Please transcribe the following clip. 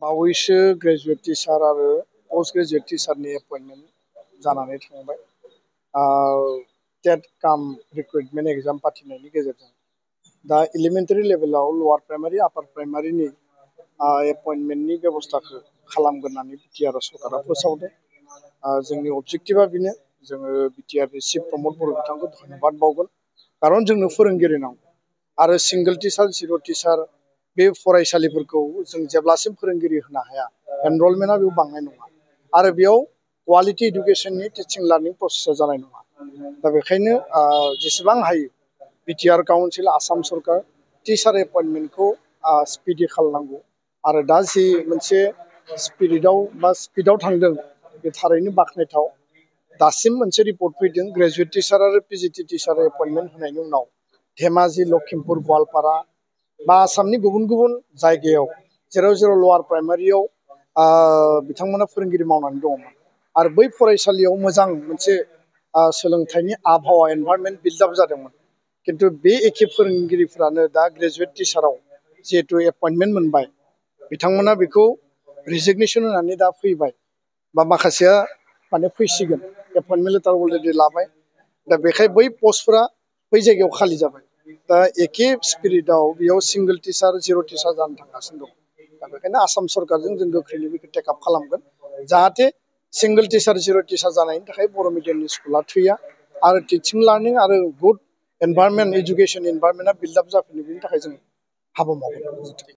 बावैसो graduate teacher आरो post graduate टिचारनि appointment जानानै थांबाय। टेट काम रिक्रुटमेन्ट एग्जाम फाथिनायनि गेजेरजों दा एलिमेन्टारि लेभेलाव लवार प्राइमारि आपार प्राइमारिनि एपइन्टमेन्टनि बेबस्थाखौ खालामगोन होननानै बिटिआर सरकारा फोसावदों। जोंनि अबजेक्टिभा बेनो, जोङो बिटिआरनि चिफ प्रमद बर' बिथांखौ धन्यबाद बावगोन, खारन जोंनो फोरोंगिरि नांगौ आरो सिंगल टिचार जिर' टिचार बे फरायसालिफोरखौ जों जेब्लासिम फोरोंगिरि होनो हाया एनरलमेन्टआ बेयाव बांनाय नङा आरो बेयाव क्वालिटि इडुकेसननि टिचिं लार्निं प्रसेसा जानाय नङा। दा बेखायनो जेसेबां हायो बिटिआर काउन्सिल आसाम सरकार टिचार एपइन्टमेन्टखौ स्पिडि खालामनांगौ आरो दा जि मोनसे स्पिडआव थांदों बे थारैनो बाख्नायथाव। दासिम मोनसे रिपर्ट फैदों ग्रेजुवेट टिचार आरो पिजिटि टिचार एपइन्टमेन्ट होनायनि उनाव धेमाजि लखिमपुर गवालपारा बा आसामनि गुबुन गुबुन जायगायाव जेराव जेराव लवार प्राइमारियाव बिथांमोना फोरोंगिरि मावनानै दङमोन आरो बै फरायसालियाव मोजां मोनसे सोलोंथाइनि आबहावा एनभायरनमेन्ट बिल्डआप जादोंमोन। खिन्थु बे एखे फोरोंगिरिफ्रानो दा ग्रेजुवेट टिचाराव जिहेतु एपइन्टमेन्ट मोनबाय, बिथांमोना बेखौ रिजिगनेसन होनानै दा फैबाय बा माखासेया माने फैसिगोन, एपइन्टमेन्ट लेटार अलरेडि लाबाय। दा बेखाय बै पस्टफोरा बै जायगायाव खालि जाबाय। दा एखे स्पिरिटआव बेयाव सिंगल टिचार जिर' टिचार जानो थांगासिनो दं। दा बेखायनो आसाम सरकारजों जों गोख्रैनो बेखौ टेकआप खालामगोन जाहाथे सिंगल टिचार जिर' टिचार जानायनि थाखाय बर' मिडियामनि स्कुला थैया आरो टिचिं लार्निं आरो गुड एनभायरनमेन्ट इडुकेसन एनभायरनमेन्टआ बिल्डआप जाफिनो, बेनि थाखाय जों हाबा मावगोन।